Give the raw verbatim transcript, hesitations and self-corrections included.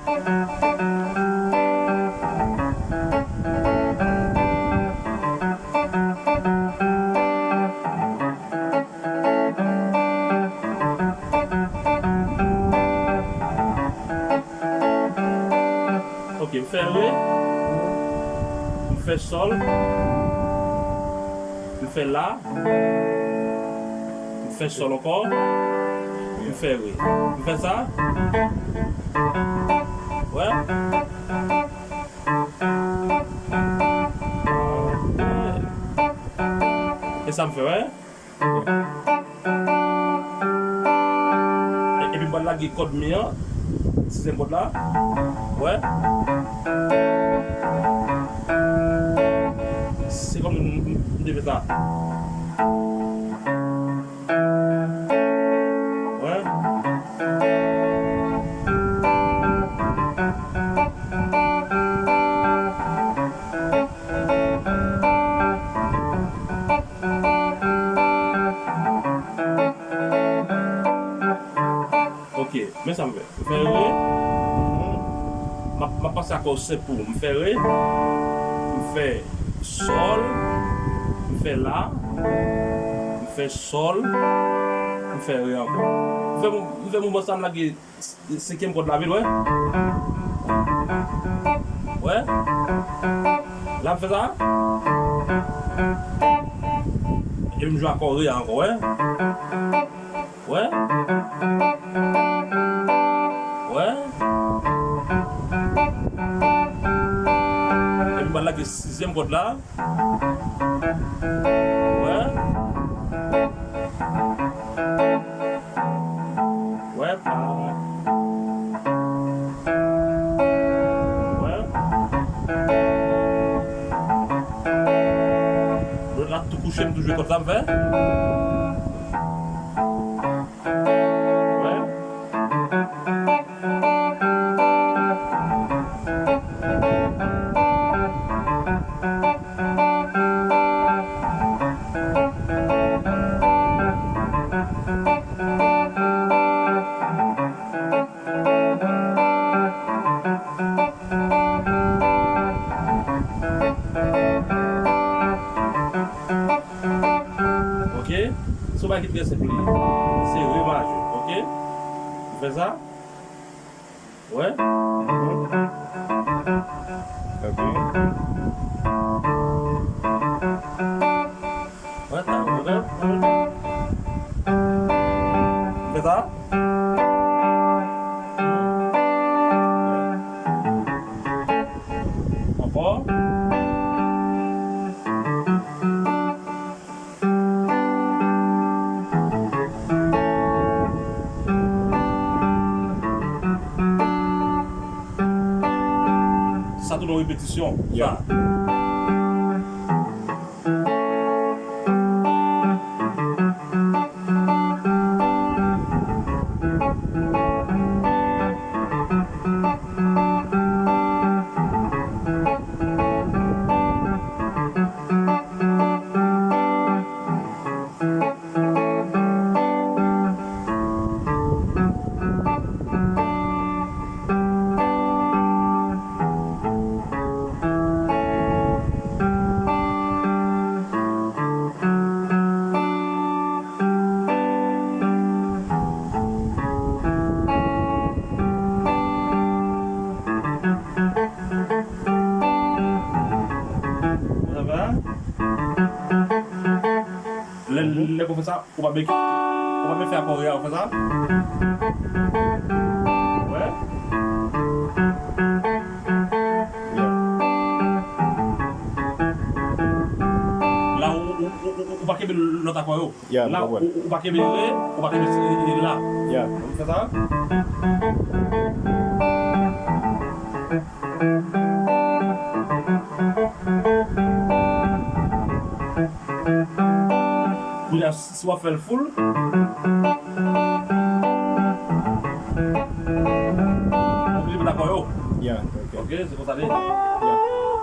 Ok, m fè re, m fè sòl, m fè la, m fè sòl ankò, m fè re. M fè sa. Wè. E sa m fè, wè. E, epi m pral lage kòd mi an, sizyèm kòd la. Wè. Se kòm m, m, m te fè sa. Wè. Ok, men sa m fè. M fè re. M ap, m ap pase akò senp pou ou. M fè re. M fè sòl. M fè la. M fè sòl. M fè re ankò. M fè, m fè mouvman sa m lage senkyèm kòd la vin, wè. Wè. La m fè sa. Epi m jwe akò re a ankò, wè. Wè. Wè. Epi m pral lage sizyèm kòd la. Wè. Wè, pa. Wè. Lòt la tou kouche, m tou jwe kòd sa m fè. Wè. Ok? Se yon bagay ki trè senp li ye. Se re majè, ok? Ou fè sa? Wè? Ok. Wè sa, wè sa. Fè sa. Ankò. Sa tou nan repetisyon. Yeah. Sa. Sa va? Lè, lè pou fè sa, ou pa beke, ou pa beke fè akò re a, ou fè sa. Wè. La, ou, ou, ou, ou, ou pa kenbe lòt akò yo. Yeah, m konprann. La, ou, ou pa kenbe re, ou pa kenbe se, e, e la. Yeah. Ou fè sa. Kounye a, si w ap fè l full, ou oblije met akò yo. Yeah, ok. Ok, se konsa li ye. Yeah.